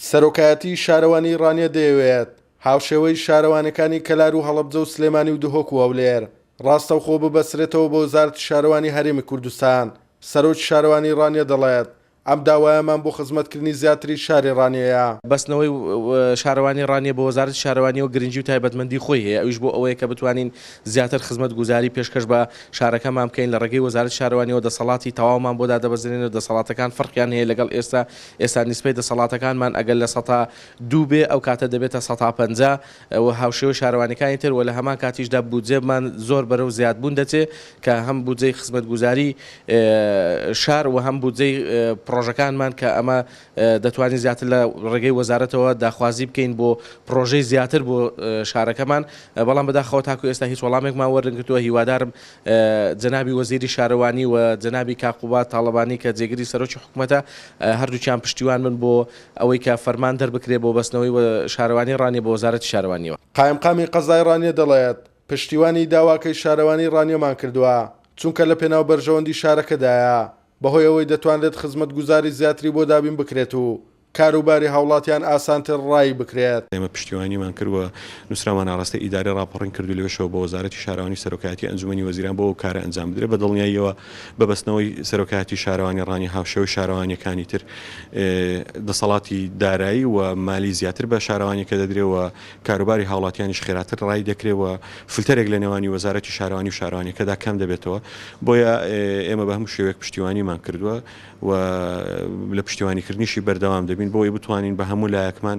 سەرۆکایەتیی شارەوانیی ڕانیە دەیەوێت هاوشێوەی شارەوانیەکانی کەلار و هەڵەبجە و سلێمانی و دهۆک و هەولێر ڕاستەوخۆ ببەسترێتەوە بە وەزارەتی شارەوانی هەرێمی کوردستان، سەرۆکی شارەوانی ڕانیە دەڵێت، ئەم داوایەمان بۆ خزمەتکردنی زیاتری شاری ڕانیەیە. بەستنەوەی شارەوانی ڕانیە بە وەزارەتی شارەوانیەوە گرنگی و تایبەتمەندی خۆی هەیە، ئەویش بۆ ئەوەیە کە بتوانین زیاتر خزمەتگوزاری پێشکەش بە شارەکەمان بکەین، لە ڕێگەی وەزارەتی شارەوانیەوە دەسەڵاتی تەواومان بۆ دادەبەزرێنن و دەسەڵاتەکان فەرقیان هەیە لەگەڵ ئێستا، ئێستا نیسبەی دەسەڵاتەکانمان ئەگەر 2% بێ ئەو کاتە دەبێتە 50% و هاوشێوەی شارەوانیەکانی تر و لە هەمان کاتیشدا بودجەمان زۆر بەرەو زیادبوون دەچێ کە هەم بودجەی خزمەتگوزاری شار و هەم بودجەی پڕۆژەکانمان کە ئەمە دەتوانین زیاتر لە ڕێگەی وەزارەتەوە داخوازی بکەین بۆ پڕۆژەی زیاتر بۆ شارەکەمان بەڵام بەداخەوە تاکو ئێستا هیچ وەڵامێکمان وەرنگرتووە هیوادارم جەنابی وەزیری شارەوانی و جەنابی کاک قوباد تاڵەبانی کە جێگری سەرۆکی حکومەتە هەردووکیان پشتیوان بن بۆ ئەوەی کە فەرمان دەربکرێ بۆ بەستنەوەی شارەوانی ڕانیە بە وەزارەتی شارەوانیەوە. قایمقامی قەزای ڕانیە دەڵێت، پشتیوانی داواکەی شارەوانی ڕانیەمان کردووە، چونکە لە پێناو بەرژەوەندی شارەکەدایە، بەهۆی ئەوەی دەتوانرێت خزمەتگوزاری زیاتری بۆ دابین بکرێت و کاروباری هاوڵاتیان ئاسانتر ڕایی بکرێت. ئێمە پشتیوانیمان کرد و نووسراومان ئاڕاستەی ئیدارەی ڕاپەڕین کرد و لەوێشەوە بە وەزارەتی شارەوانی و سەرۆکایەتی ئەنجومەنی وەزیران بۆ ئەو کارە ئەنجام بدرێت، بە دڵنیاییەوە بە بەستنەوەی سەرۆکایەتی شارەوانی ڕانیە هاوشێوەی شارەوانییەکانی تر دەسەڵاتی دارایی و مالی زیاتر بە شارەوانیەکە دەدرێ و کاروباری هاوڵاتیانیش خێراتر ڕایی دەکرێ و فلتەرێک لە نێوانی وەزارەتی شارەوانی و شارەوانیەکەدا کەم دەبێتەوە بۆیە ئێمە بە هەموو شێوەیەک پشتیوانیمان کردووە و لە پشتیوانیکردنیشی بەردەوام دەبین بۆ ئەوەی بتوانین بە هەموو لایەکمان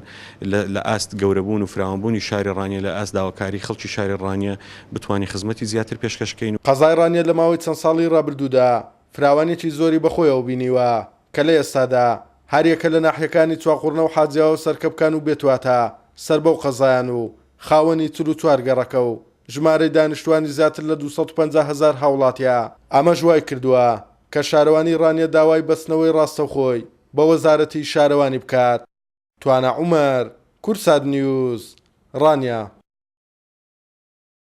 لە ئاست گەورەبوون و فراوانبوونی شاری ڕانیە لە ئاست داواکاری خەڵکی شاری ڕانیە بتوانین خزمەتی زیاتر پێشکەش بکەین. قەزای ڕانیە لە ماوەی چەند ساڵی ڕابردوودا فراوانیەکی زۆری بەخۆیەوە بینیوە کە لە ئێستادا هەریەکە لە ناحیەکانی چواقوڕنە و حاجیاوە و سەرکەپکان و بێتواتە سەر بەو قەزایان و خاوەنی 44 گەڕەکە و ژمارەی دانیشتوانی زیاتر لە 250 هەزار هاوڵاتیە، ئەمەش وایکردووە کە شارەوانی ڕانیە داوای بەستنەوەی ڕاستەوخۆی بە وەزارەتی شارەوانی بکات. توانا عومەر، کوردسات نیوز، ڕانیە.